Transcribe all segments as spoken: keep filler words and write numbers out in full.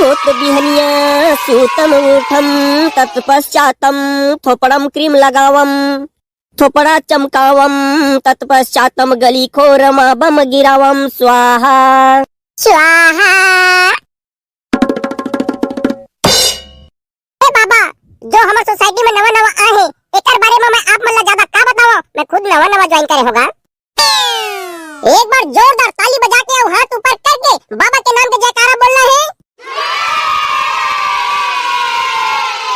होत बिहनिया सूतम उठम, तत्पश्चातम थोपड़म क्रीम लगावम, थोपड़ा चमकावम, तत्पश्चातम गली खोर मा बम गिरावम। स्वाहा। स्वाहा। ए बाबा, जो हमर सोसाइटी में नवा नवा आए हे, एकर बारे में मैं आप मन ला ज्यादा का बतावं, मैं खुद नवा नवा ज्वाइन करे होगा। एक बार जोरदार ताली बजा के अउ हाथ ऊपर करके बाबा के नाम के जयकारा बोलना हे।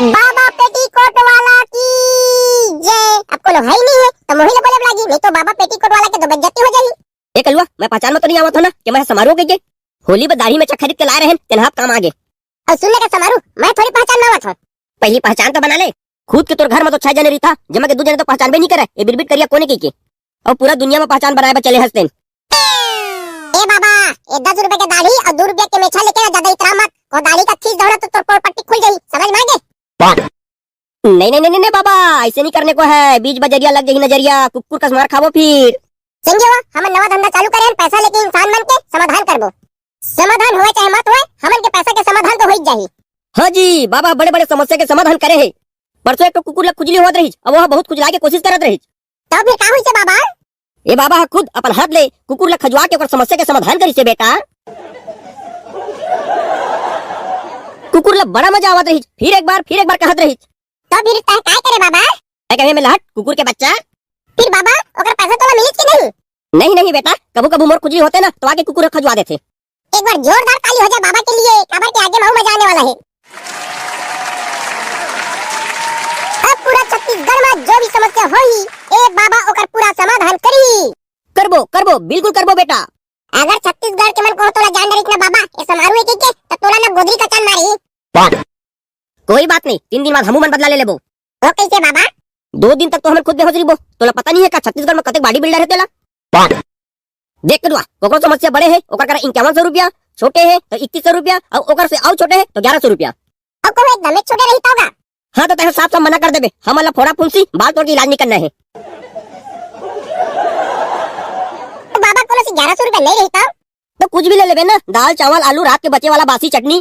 बाबा पेटीकोट वाला की जय। अब कोनो है ही नहीं है, तो मोही ला बोले लागी, नहीं तो बाबा पेटीकोट वाला के तो बेइज्जती हो जाही। ए कलुआ, मैं पहचान में तो नहीं आवत हो ना कि मैं समारू कहिके? होली बर दाढ़ी में खरीद के लाए रहेन, तेन हा काम आगे। अउ सुन ले का समारू, मैं थोड़ी पहचान में आवत हो। पहली पहचान तो बना ले। खुद के तोर घर में तो छह जने रहिथा, जेमा के दू जने तो पहचानबे नहीं करे, ए बिरबिट करिया कोने कहिके। अउ पूरा दुनिया में पहचान बनाए बर चले हस तेन। ए बाबा, ए दस रुपए के दाढ़ी अउ दू रुपए के मेछा लेके ना ज्यादा इतरा मत, को दाढ़ी का खींच दौड़ा तो तोर पोल पट्टी खुल जाही, समझ में आगे? नहीं, नहीं, नहीं, नहीं, नहीं बाबा, ऐसे नहीं करने को है, बीच बजरिया लग जाही नजरिया, कुकुर कस मार खाबो फिर। संगी हो, हमन नवा धंधा चालू करे हन, पैसा लेके इंसान मन के समाधान करबो। समाधान होए चाहे मत होए, हमन के पैसा के समाधान तो हो ही जाही। हाँ जी, बाबा बड़े बड़े समस्या के समाधान करे हे। परसों एक ठो कुकुर ला खुजली होत रहिस, अब वो बहुत खुजलाए के कोशिश करत रहिस। तब फिर का होइस बाबा? ए बाबा ह खुद अपन हाथ ले कुकुर ला खजुआ के ओकर समस्या के समाधान करिस हे बेटा। कुकुर ला बड़ा मजा आवत रहिस, फिर एक बार, फिर एक बार कहत रहिस। तब फिर तैं काय करे बाबा? तैं कहे में लहट कुकुर के बच्चा। फिर बाबा, ओकर पैसा तोला मिलिस कि नहीं? नहीं, नहीं बेटा, कभू कभू मोर खुजली होथे ना, तो आके कुकुर ह खजुआ देथे। एक बार जोरदार ताली हो जाए बाबा के लिए, काबर के आगे महू मजा आने वाला है। अब पूरा छत्तीसगढ़ में जो भी समस्या होही, ए बाबा ओकर पूरा समाधान करी। करबो, करबो, बिल्कुल करबो बेटा। अगर छत्तीसगढ़ के मन को तोला जान डरिस ना बाबा, ए समारू है के, तो तोला ना गोदरी का चान मारी। कोई बात नहीं, तीन दिन बाद हमू मन बदला ले लेबो। वो कैसे बाबा? दो दिन तक तो हमन खुद बेहोश रहिबो। तोला पता नहीं है का छत्तीसगढ़ में कतेक body builder है तेला? देख कलुआ, कोकरो समस्या बड़े है, ओकर करा इक्यावन सौ रुपया, छोटे है तो इकतीस सौ रुपया, और ओकर से और छोटे है तो ग्यारह सौ रुपया। और कोनो एकदम छोटे रही तो का? हाँ, तो तैं साफ साफ मना कर देबे, हमन ला फोड़ा फुंसी, बाल तोड़ के इलाज नहीं करना है। तो बाबा कोनो से ग्यारह सौ रुपया नहीं रही तो? तो कुछ भी ले लेबे ना, दाल, चावल, आलू, रात के बचे वाला बासी चटनी।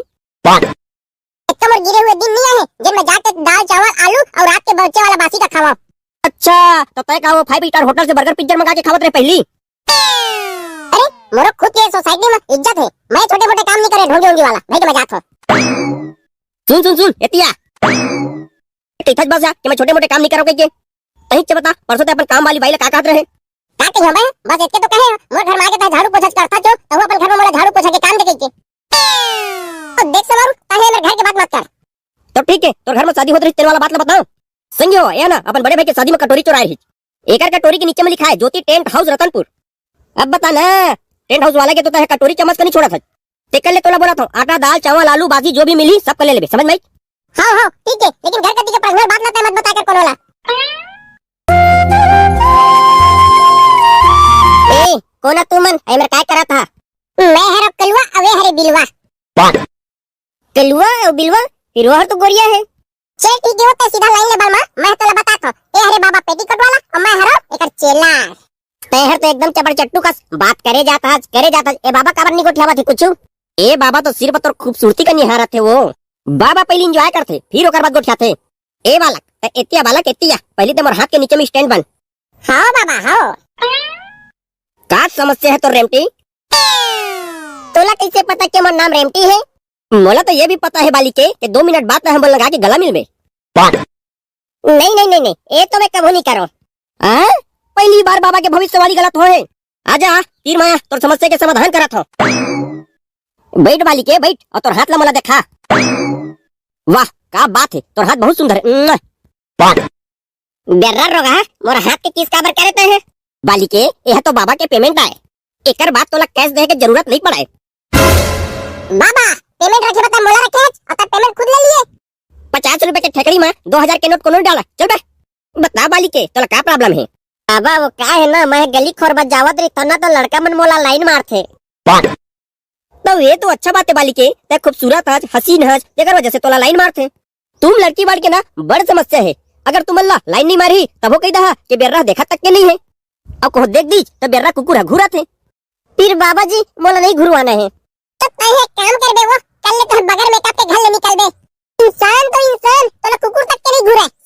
एक तो मोर गिरे हुए दिन नहीं आए, जब मैं जाके दाल, चावल, आलू और रात के बचे वाला बासी का खावा। अच्छा, तो तैं का वो five star hotel से burger, pizza मंगा के खावत रहे पहली? अरे, मोरो खुद के सोसाइटी में इज्जत है, मैं छोटे मोटे काम नहीं करे, ढोंगी वोंगी वाला, भाई के मजाक हो। सुन, सुन, सुन, एतिया। कहिथस बस या कि मैं छोटे मोटे काम नहीं करो कहिके। तहीं से बता, परसों तैं अपन काम वाली बाई ला का कहत रहे? का कहियो बे? बस एतके तो कहे, मोर घर में आके तैं झाड़ू पोछा करथा जो, तहू अपन घर में मोला झाड़ू पोछा के काम दे कहिके। तो देख समारू, तैं हमर घर के बात मत कर। तो ठीक है, तोर घर में शादी होत रही, तेरे वाला बात ला बताओ। संगी हो, या ना, अपन बड़े भाई के शादी में कटोरी चोराए रही। एकर कटोरी के नीचे में लिखा है, ज्योति टेंट हाउस रतनपुर। अब बता ना, टेंट हाउस वाला के तो तैं कटोरी चम्मच का नहीं छोड़ा था। तेकर ले तोला बोला था, आटा, दाल, चावल, आलू, बासी जो भी मिली, सब कर ले लेबे, समझ में आई? हाँ, हाँ, ठीक है, लेकिन घर कती के पर्सनल बात ना तैं मत बता कर कोनो ला। ए, कोन तुमन, एमेर काय करत हा? मैं हरो कलुआ, अवे हरे बिलवा। कलुआ अउ बिलवा, फिर ओहर तो गोरिया है। चल ठीक है, वो तैं सीधा लाइन ले बल मा, मैं तोला बतात हों। ए हरे बाबा पेटीकोट वाला, अउ मैं हरो एकर चेला। तैं हर तो एकदम चपड़ चट्टू कस बात करे जात हस, करे जात हस। ए बाबा काबर नी गोठियावत हे कुछु? ए बाबा तो सिर्फ तोर खूबसूरती का निहारत हे वो। बाबा पहली enjoy करथे, फिर ओकर बाद गोठियाथे। ए बालक, तैं एतिया बालक एतिया, पहली तैं मोर हाथ के नीचे में stand बन। हाँ बाबा, हाँ। का समस्या है तोर रेमटी? तोला कैसे पता कि मोर नाम रेमटी है? मोला तो ये भी पता है बालिके कि दो मिनट बाद तैं हमन लगा के गला मिलबे। नहीं, नहीं, नहीं, नहीं, ये तो मैं कभू नहीं करो। हाँ? पहली बार बाबा के भविष्यवाणी गलत होए। आजा, तीर माया, तोर समस्या के समाधान करत हों। बैठ बालिके, बैठ, अउ तोर हाथ ला मोला देखा। वाह, का बात है, तोर हाथ बहुत सुंदर है। बेर्रा रोगहा, मोर हाथ के kiss काबर करे तैं हे? बालिके, यह तो बाबा के payment आए। एकर बाद तोला cash दे के जरूरत नहीं पड़े। बाबा, payment रखे बता मोला रखे, अउ तैं payment खुद ले लिए। पचास रुपए के ठेकड़ी में दो हजार के नोट कोनो डाला, चल बे। बता बालिके, तोला का problem है? बाबा, वो का है ना, मैं गली खोर बस जावत रही, तो ना तो लड़का मन मोला line मारथे। तो ये तो अच्छा बात है बालिके, तैं खूबसूरत हस, हसीन हस, जेकर वजह से तोला line मारथे। तुम लड़की बाड़ के ना बड़ समस्या है। अगर तुमन ला line नहीं मारही, तभो कही दहा कि बेर्रा देखा तक के नहीं है। अब कहो देख दीज, तो बेर्रा कुकुर ह घूरत है। फिर बाबा जी, मोला नहीं घुरवाना है। तो तैं एक काम करबे वो, कर ले तोर बगल में इंसान तो इंसान, तोला कुकुर तक के नहीं घुरे।